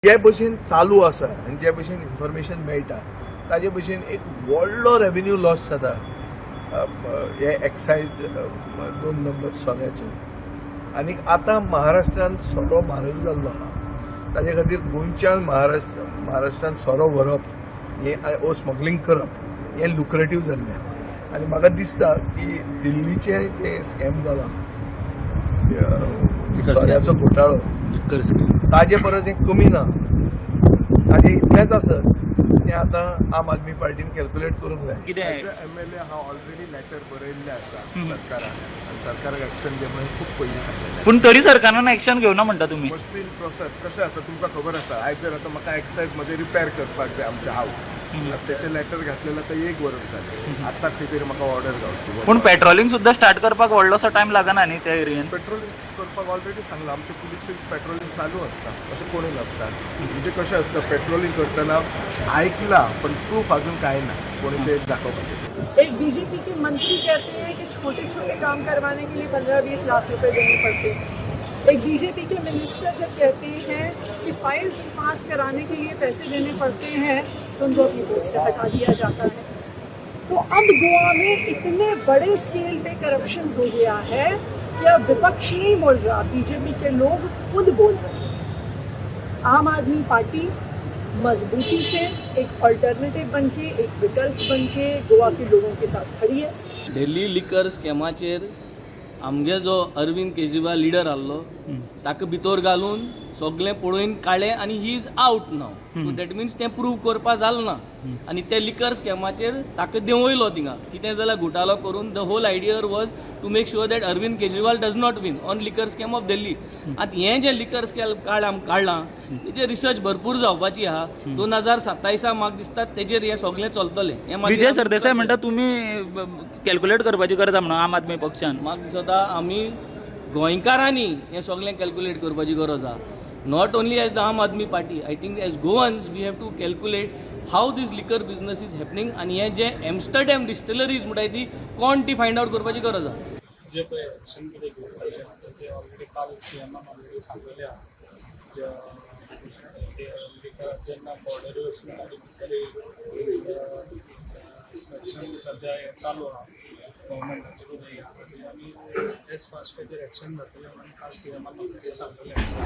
जे भशेन चालू आसा आनी जे भशेन इन्फॉर्मेशन मेळटा ताजे भशेन एक व्हडलो रेवेन्यू लॉस जाता हे एक्सायज दोन नंबर सोऱ्याचे. आनी आतां महाराष्ट्रान सोरो म्हारग जाल्लो आहा, ताजे खातीर गोंयच्यान महाराष्ट्रान सोरो व्हरप हें ओ स्मगलिंग करप हें लुक्रेटीव जाल्लें. आनी म्हाका दिसता की दिल्लीचें जें स्कॅम जाला, सोऱ्याचो घोटाळो, ताजे परस हें कमी ना, ताजे इतलेंच आसत तें आतां आम आदमी पार्टीन कॅल्क्युलेट करूंक जाय. कितें? एज एमएलए हांव ऑलरेडी लेटर बरयल्लें आसा सरकाराक आनी सरकाराक एक्शन घे म्हणून खूब पयलीं सांगिल्लें. पूण तरी सरकारान एक्शन घेवना म्हणटा तुमी. Must be in process. कशें आसा तुमकां खबर आसा, आयज जर आतां म्हाका एक्सायज म्हजें रिपेर करपाक जाय आमच्या हावस, तेचें लेटर घातलेलें आतां एक वर्स जालें, आतां खंय तरी म्हाका ऑर्डर गावची. पूण पेट्रोलिंग सुद्दां स्टार्ट करपाक व्हडलोसो टायम लागना न्ही त्या एरियेन. पेट्रोलिंग करपाक ऑलरेडी सांगलां, आमचे पुलीस पेट्रोलिंग चालू आसता, अशें कोणूय नासता. म्हणजे कशें आसता, पेट्रोलिंग करतना आयकलां पण प्रूफ अजून कांय ना, कोणी ते दाखोवपाचें. एक बीजेपी के मंत्री कहते हैं कि छोटे छोटे काम करवाने के लिए 15-20 लाख रुपए देने पड़ते हैं. एक बीजेपी के मिनिस्टर जब कहते हैं कि फाइल्स पास कराने के लिए पैसे देने पड़ते हैं, तो उनको अपनी पोस्ट से हटा दिया जाता है. तो अब गोवा में इतने बड़े स्केल पे करप्शन हो गया है कि अब विपक्ष नहीं बोल रहा, बीजेपी के लोग खुद बोल रहे हैं. आम आदमी पार्टी मजबूती से एक अल्टरनेटिव बनके, एक विकल्प बनके गोवा के लोगों के साथ खड़ी है. दिल्ली लिकर स्कॅमाचेर आमगे जो अरविंद केजरीवाल लिडर आहलो, ताका भितर घालून सगळें पळोवन काडलें आनी he is out now. So that means तें प्रूव करपा जालें ना आनी ते लिकर स्कॅमाचेर ताका देंवयलो थिंगा. कितें जाल्यार घोटाळो करून the whole idea was to make sure that Arvind Kejriwal does not win on liquor scam of Delhi. आतां हें जें लिकर स्कॅम काडलां, तेजेर रिसर्च भरपूर जावपाची आहा. 2027 म्हाका दिसता तेजेर हें सगळें चलतलें. हें मागीर विजय सरदेसाय म्हणटा तुमी कॅल्क्युलेट करपाची गरज आहा म्हणून आम आदमी पक्षान. म्हाका दिसता आमी गोंयकारांनी हें सगळें कॅल्क्युलेट करपाची गरज आहा. Not only as the Aam Aadmi Party, I think as Goans we have to calculate how this liquor business is happening. आनी हें जें एम्स्टरडॅम डिस्टिलरीज म्हणटाय ती कोण ती फायंड आवट करपाची गरज आहा. जे पळय एक्शन कितें घेवपाचें आहा ते ऑलरेडी काल सीएमान ऑलरेडी सांगलेलें आहा. जे लिकर जेन्ना बॉर्डरी वचून गाडी इन्स्पेक्शन सद्या हें चालू आहा गव्हर्मेंटाचे कितें ह्या खातीर आनी एज फास्ट तेजेर एक्शन जातलें म्हणून काल सीएमान ऑलरेडी सांगलेलें आसा.